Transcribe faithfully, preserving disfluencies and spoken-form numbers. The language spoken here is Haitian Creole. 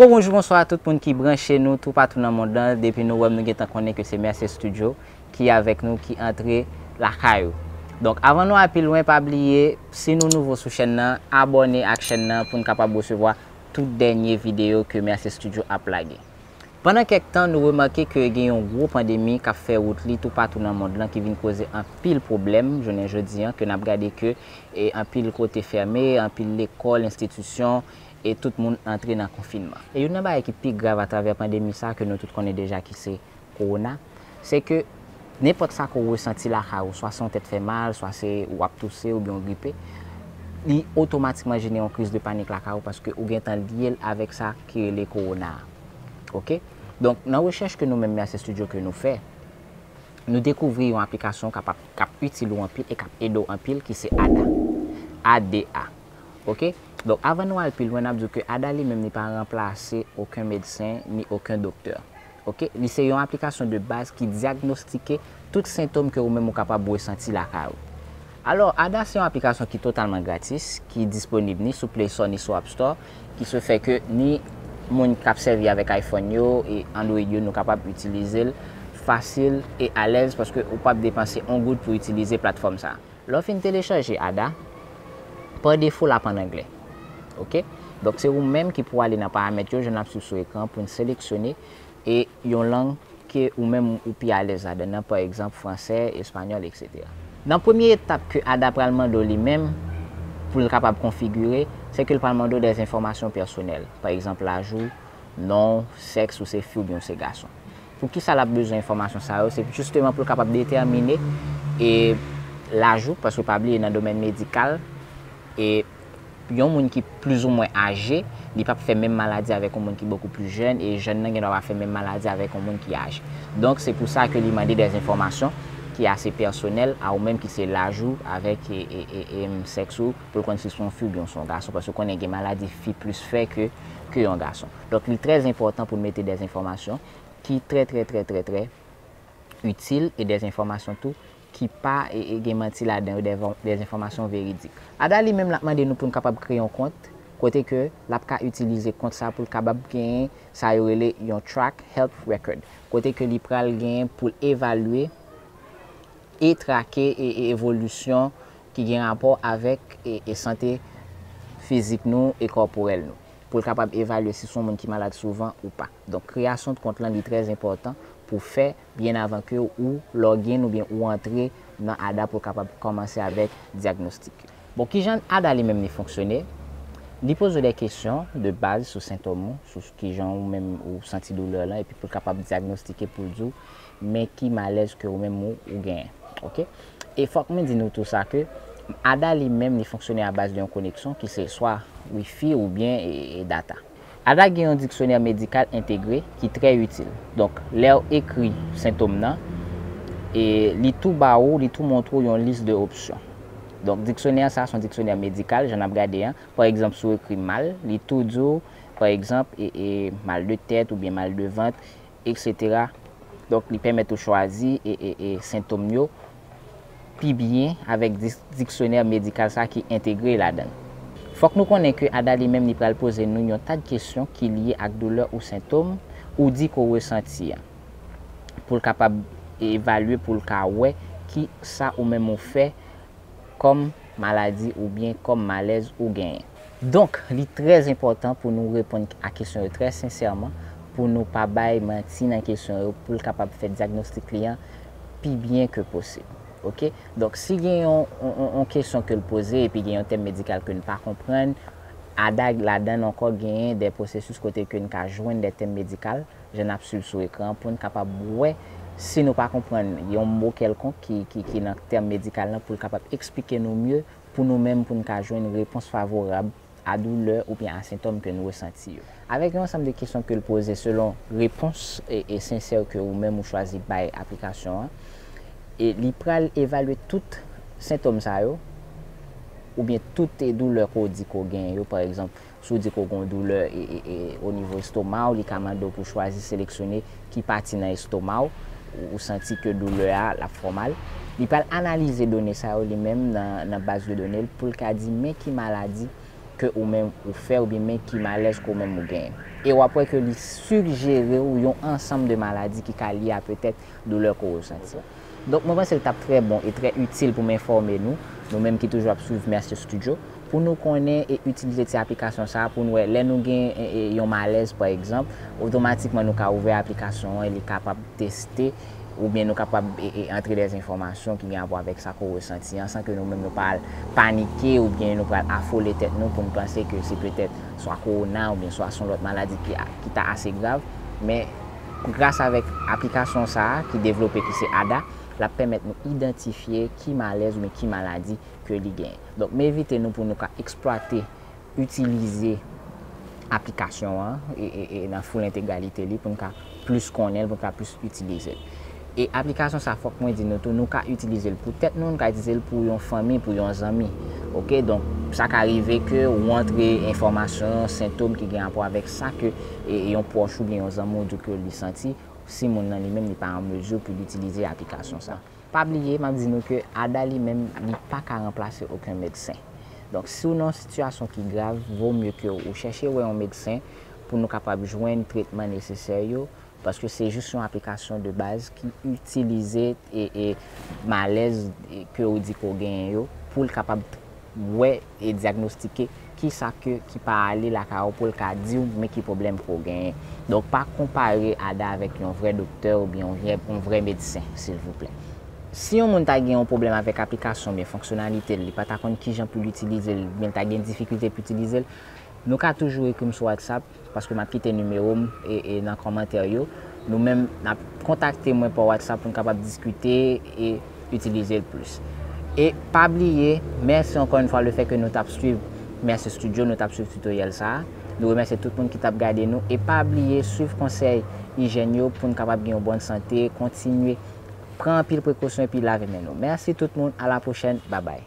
Bonjou, bonswa a tout moun ki branche nou toupatou nan mond lan. Depi nou wè m, nou gentan konnen ke se Mercier Studio ki avèk nou, ki antre lakay ou. Donk, avan nou al pi lwen, pa bliye, si nou nouvo sou chèn nan, abòne ak chèn nan pou n kapab resevwa tout dènye videyo ke Mercier Studio ap lage. Pandan kèk tan, nou remake ke gen yon gwo pandemi k ap fè wout li toupatou nan mond lan, ki vin koze anpil pwoblèm jounen jodi an, ke n ap gade ke, e, anpil kote fèmen, anpil lekòl, enstitisyon, e tout moun antre nan konfinman. E youn nan bagay ki pi grav atravè pandemi sa a ke nou tout konnen deja ki se kowona, se ke nenpòt sa ke w resanti lakay ou, swa se yon tèt fè mal, swa se w ap touse oubyen w gripe, li otomatikman jene yon kriz de panik lakay ou paske ou gentan lye l avèk sa ki rele kowona a. Oke? Donk, nan rechèch ke nou menm Mercier Studio ke nou fè, nou dekouvri yon aplikasyon k ap, k ap itil ou anpil e k ap ede w anpil, ki se Ada. A D A. Oke? Donk, avan nou al pi lwen, n ap di w ke Ada li menm, li pa ranplase okenn medsen ni okenn doktè. Oke? Li se yon aplikasyon de baz ki dyagnostike tout sentòm ke ou menm ou kapab resanti lakay ou. Alò, Ada se yon aplikasyon ki totalman gratis, ki disponib ni sou Play Store ni sou App Store, ki se fè ke ni moun k ap sèvi avèk iPhone yo e Android yo, nou kapab itilize l fasil e alèz paske ou p ap depanse yon goud pou itilize platfòm sa a. Lè w fin telechaje Ada, pa defo l ap an anglè. Oke? Donk, se ou menm ki pou ale nan paramèt yo, jan n ap swiv sou ekran, pou n seleksyone e yon lang ke ou menm ou pi alèz ladan l, pa egzanp, fransè, espanyòl, etsetera. Nan premye etap ke Ada pral mande w li menm, pou l kapab konfigire, se ke l pral mande w dè enfòmasyon pèsonèl, pa egzanp, laj ou, non, sèks ou se fi oubyen ou se gason. Poukisa l ap bezwen enfòmasyon sa yo? Se jisteman pou l kapab detèmine, e, laj ou, paske pa bliye nan domèn medikal, e, yon moun ki plizoumwen aje, li p ap fè menm maladi avèk yon moun ki bokou pli jèn, e jèn nan gendwa pa fè menm maladi avèk yon moun ki aje. Donk, se pou sa ke li mande dè enfòmasyon ki ase pèsonèl a ou menm, ki se laj ou avèk, e, e, e, e, sèks ou, pou l konn si se yon fi oubyen se yon gason, paske konnen gen maladi fi plis fè ke, ke yon gason. Donk, li trè enpòtan pou n mete dè enfòmasyon ki trè, trè, trè, trè, trè itil e dè enfòmasyon tou ki pa, e, e, gen manti ladan yo, dè, dè enfòmasyon veridik. Ada li menm l ap mande nou pou n kapab kreye yon kont, kote ke l ap ka itilize kont sa pou l kapab genyen sa yo rele yon track health record, kote ke li pral genyen pou l evalye e trake, e, e, evolisyon ki gen rapò avèk, e, e, sante fizik nou e kòporèl nou, pou l kapab evalye si se yon moun ki malad souvan ou pa. Donk, kreyasyon kont lan, li trè enpòtan pou fè byen avan ke ou login oubyen ou antre nan Ada pou l kapab kòmanse avèk dyagnostik yo. Bon, kijan Ada li menm li fonksyone? Li poze w dè kesyon de baz sou sentòm ou, sou kijan ou menm ou santi doulè lan, epi pou l kapab dyagnostike pou l di w men ki malèz ke ou menm ou, ou genyen. Oke? E fòk mwen di nou tou sa ke Ada li menm li fonksyone a baz de yon koneksyon ki se swa wifi oubyen, e, e data. Ada gen yon diksyonè medikal entegre ki trè itil. Donk, lè w ekri sentòm nan, e li tou ba ou, li tou montre w yon lis de opsyon. Donk, diksyonè sa, se yon diksyonè medikal, jan n ap gade an. Pa egzanp, si w ekri mal, li tou di w, pa egzanp, e, e, mal de tèt oubyen mal de vant, etsetera. Donk, li pèmèt ou chwazi, e, e, e, sentòm yo pi byen avèk dis-, diksyonè medikal sa ki entegre ladan l. Fòk nou konnen ke Ada li menm li pral poze nou yon ta de kesyon ki lye ak doulè ou sentòm ou di ke w resanti an, pou l kapab evalye, pou l ka wè ki sa ou menm ou fè kòm maladi oubyen kòm malèz ou genyen. Donk, li trè enpòtan pou nou reponn a kesyon yo trè sensèman, pou nou pa bay manti nan kesyon yo, pou l kapab fè dyagnostik li an pi byen ke posib. Oke? Donk, si gen yon, yon, yon, yon kesyon ke l poze epi gen yon tèm medikal ke n pa konprann, Ada ladan l ankò genyen de pwosesis kote ke n ka jwenn de tèm medikal, jan n ap swiv sou ekran an, pou n kapab wè si nou pa konprann yon mo kèlkonk ki, ki, ki nan tèm medikal lan, pou l kapab eksplike nou mye, pou nou menm, pou n ka jwenn repons favorab a doulè oubyen a sentòm ke nou resanti yo. Avèk yon ansanm de kesyon ke l poze selon repons e, e sensè ke ou menm ou chwazi bay aplikasyon an, e li pral evalye tout sentòm sa yo, oubyen tout, e, doulè ke w di ke w genyen yo, pa egzanp, si w di ke w gen yon doulè, e, e, e, o nivo estoma w, li ka mande w pou w chwazi seleksyone ki pati nan estoma w ou, ou santi ke doulè a l ap fè w mal. Li pral analize done sa yo li menm nan, nan baz de done l pou l ka di men ki maladi ke ou menm ou fè oubyen men ki malèz ke ou menm ou genyen. E w ap wè ke li sijere w yon ansanm de maladi ki ka lye a petèt doulè ke w resanti. Donk, mwen panse l t ap trè bon e trè itil pou m enfòme nou, nou menm ki toujou ap swiv Mercier Studio, pou nou konnen e itilize ti aplikasyon sa a, pou nou wè, lè nou gen e, e, yon malèz, pa egzanp, otomatikman nou ka ouvè aplikasyon an e li kapab teste, oubyen nou kapab e, e, antre dè enfòmasyon ki gen rapò avèk sa ke w resanti an, san ke nou menm nou pa al panike oubyen nou pral afole tèt nou pou n panse ke se petèt swa kowona oubyen swa se yon lòt maladi ki, ki ta ase grav. Men gras avèk aplikasyon sa a ki devlope, ki se ada, l ap pèmèt nou idantifye ki malèz oubyen ki maladi ke li genyen. Donk, m envite nou pou nou ka eksplwate, itilize aplikasyon an e, e, e nan full entegralite li pou n ka plis konnen l, pou n ka plis itilize l. E aplikasyon sa, fòk mwen di nou tou, nou ka itilize l pou tèt nou, nou ka itilize l pou yon fanmi, pou yon zanmi. Oke, donk, sa ka rive ke ou antre enfòmasyon, sentòm ki gen rapò avèk sa ke e, e yon pwòch oubyen yon zanmi w di ke li santi, si moun nan li menm li pa an mezi pou l itilize aplikasyon sa. Pa bliye, m ap di nou ke ada li menm, li pa ka ranplase okenn medsen. Donk, si w nan yon sitiyasyon ki grav, vo mye ke ou chèche wè yon medsen pou nou kapab jwenn tretman nesesè yo, paske se jis yon aplikasyon de baz ki itilize e, e malèz e ke ou di ke w genyen yo pou l kapab wè e dyagnostike kisa ke ki pa ale lakay ou pou l ka di w men ki pwoblèm ke w genyen. Donk, pa konpare ada avèk yon vrè doktè oubyen yon vrè, yon vrè medsen, silvouplè. Si yon moun ta gen yon pwoblèm avèk aplikasyon oubyen fonksyonalite l, li pa ta konn kijan pou l itilize l, oubyen l ta gen difikilte pou itilize l, nou ka toujou ekri m sou WhatsApp, paske m ap kite nimewo m e, e nan kòmantè yo. Nou menm, n ap kontakte mwen pa WhatsApp pou n kapab diskite e itilize l plis. E pa bliye, mèsi ankò yon fwa lefètke nou t ap swiv Mercier Studio, nou t ap swiv tutorial sa a. Nou remèsye tout moun ki t ap gade nou. E pa bliye, swiv konsèy ijyèn yo pou n kapab gen yon bòn sante, kontinye pran anpil prekosyon epi lave men nou. Mèsi tout moun, a la pwochèn, babay.